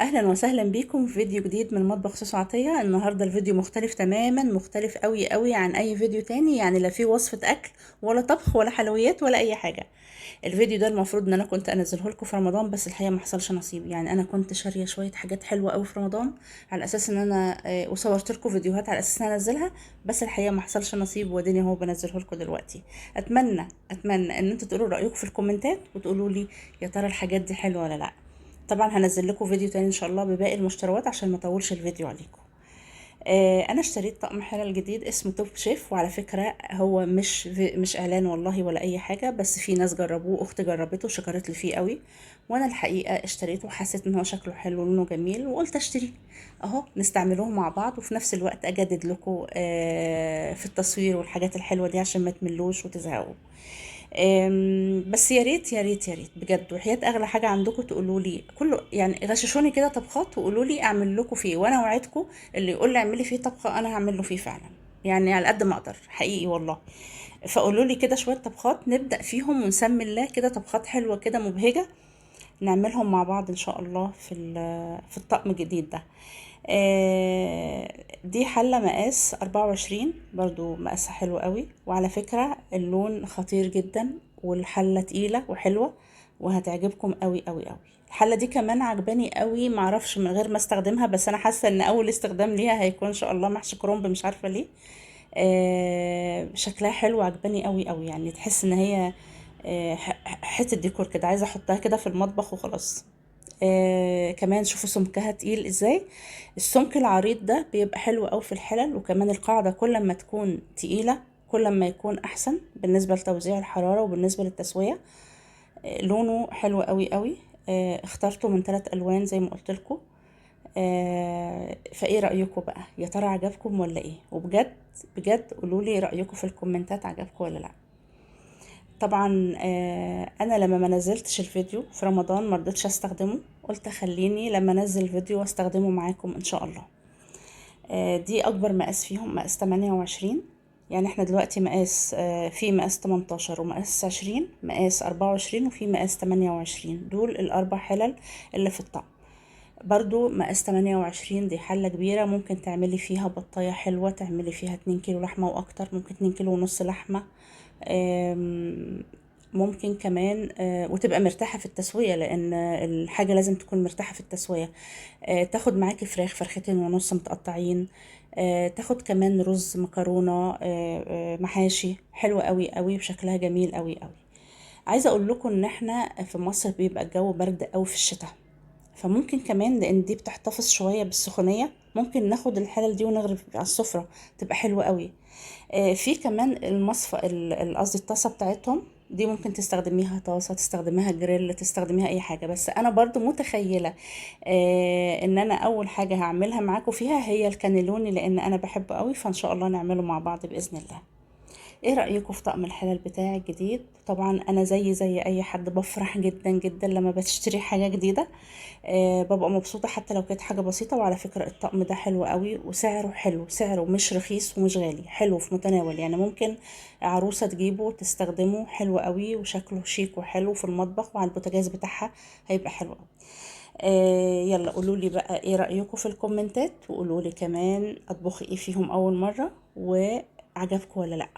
اهلا وسهلا بيكم في فيديو جديد من مطبخ سوسو عطية. النهارده الفيديو مختلف تماما، مختلف قوي قوي عن اي فيديو تاني، يعني لا فيه وصفة اكل ولا طبخ ولا حلويات ولا اي حاجة. الفيديو ده المفروض ان انا كنت انزله لكم في رمضان، بس الحقيقة ما حصلش نصيب. يعني انا كنت شارية شوية حاجات حلوة قوي في رمضان على اساس ان انا وصورت لكم فيديوهات على اساس ان انا انزلها، بس الحقيقة ما حصلش نصيب، واديني اهو بنزله لكم دلوقتي. اتمنى ان انتوا تقولوا رأيكم في الكومنتات وتقولوا لي يا ترى الحاجات دي حلوة ولا لا. طبعا هنزل لكم فيديو تاني ان شاء الله بباقي المشتريات عشان ما اطولش الفيديو عليكم. انا اشتريت طقم حلل جديد اسمه توب شيف، وعلى فكرة هو مش اعلان والله ولا اي حاجة، بس في ناس جربوه، اختي جربته وشكرت لي فيه قوي، وانا الحقيقة اشتريته وحسيت ان هو شكله حلو ولونه جميل وقلت اشتريه اهو نستعملوه مع بعض، وفي نفس الوقت اجدد لكم في التصوير والحاجات الحلوة دي عشان ما تملوش وتزهقوا. بس يا ريت يا ريت يا ريت بجد وحياة اغلى حاجة عندكم تقولوا لي كله، يعني غششوني كده طبخات وقولوا لي اعمل لكم فيه، وانا اوعدكم اللي يقول لي اعملي فيه طبخه انا هعمل له فيه فعلا، يعني على قد ما اقدر حقيقي والله. فقولوا لي كده شوية طبخات نبدا فيهم ونسمي الله كده، طبخات حلوة كده مبهجه نعملهم مع بعض ان شاء الله في الطقم الجديد ده. دي حلة مقاس 24، برضو مقاسها حلو قوي، وعلى فكرة اللون خطير جدا والحلة تقيلة وحلوة وهتعجبكم قوي قوي قوي. الحلة دي كمان عجباني قوي، معرفش من غير ما استخدمها، بس انا حاسة ان اول استخدام ليها هيكون ان شاء الله محشي كرنب، مش عارفة ليه. شكلها حلو عجباني قوي قوي، يعني تحس ان هي حتة ديكور كده، عايزة احطها كده في المطبخ وخلاص. كمان شوفوا سمكها تقيل ازاي، السمك العريض ده بيبقى حلو قوي في الحلل، وكمان القاعدة كل ما تكون تقيلة كل ما يكون احسن بالنسبة لتوزيع الحرارة وبالنسبة للتسوية. لونه حلو قوي قوي، اخترته من 3 الوان زي ما قلت لكم. فايه رأيكم بقى، يا ترى عجبكم ولا ايه؟ وبجد بجد قولوا لي رأيكم في الكومنتات، عجبكم ولا لا. طبعا انا لما ما نزلتش الفيديو في رمضان ما رضيتش استخدمه، قلت خليني لما انزل فيديو واستخدمه معاكم ان شاء الله. دي اكبر مقاس فيهم، مقاس 28، يعني احنا دلوقتي في مقاس 18 ومقاس 20، مقاس 24، وفي مقاس 28، دول الاربع حلل اللي في الطقم. برضو مقاس 28 دي حلة كبيرة، ممكن تعملي فيها بطاية حلوة، تعملي فيها 2 كيلو لحمة واكتر، ممكن 2 كيلو ونص لحمة، ممكن كمان، وتبقى مرتاحة في التسوية، لأن الحاجة لازم تكون مرتاحة في التسوية. تاخد معاكي فراخ، فرختين ونص متقطعين، تاخد كمان رز، مكرونة، محاشي، حلوة قوي قوي وشكلها جميل قوي قوي. عايزة أقول لكم إن إحنا في مصر بيبقى الجو برد قوي في الشتاء، فممكن كمان لأن دي بتحتفظ شوية بالسخونية، ممكن ناخد الحلل دي ونغرف على السفرة، تبقى حلوة قوي. في كمان المصفى، قصدي الطاسة بتاعتهم دي، ممكن تستخدميها طاسة، تستخدميها جريل، تستخدميها اي حاجة. بس انا برضو متخيلة، ان انا اول حاجة هعملها معاكم فيها هي الكانيلوني، لان انا بحبه قوي، فان شاء الله نعمله مع بعض بإذن الله. ايه رأيكم في طقم الحلل بتاعي الجديد؟ طبعا انا زي اي حد بفرح جدا جدا لما بشتري حاجة جديدة، ببقى مبسوطة حتى لو كانت حاجة بسيطة. وعلى فكرة الطقم ده حلو قوي وسعره حلو، سعره مش رخيص ومش غالي، حلو في متناول، يعني ممكن عروسة تجيبه وتستخدمه، حلو قوي وشكله شيك وحلو في المطبخ وعلى البوتاجاز بتاعها هيبقى حلو قوي. يلا قولوا لي بقى ايه رأيكم في الكومنتات، وقولوا لي كمان اطبخي ايه فيهم اول مرة وعجبكم ولا لا،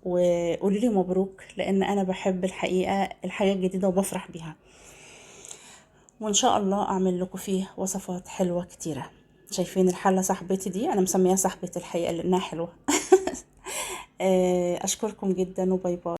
وقولوا لي مبروك، لان انا بحب الحقيقة الحاجة الجديدة وبفرح بيها، وان شاء الله اعمل لكم فيه وصفات حلوة كتيرة. شايفين الحلة صاحبتي دي، انا مسميها صاحبتي الحقيقة لانها حلوة. اشكركم جدا وباي باي.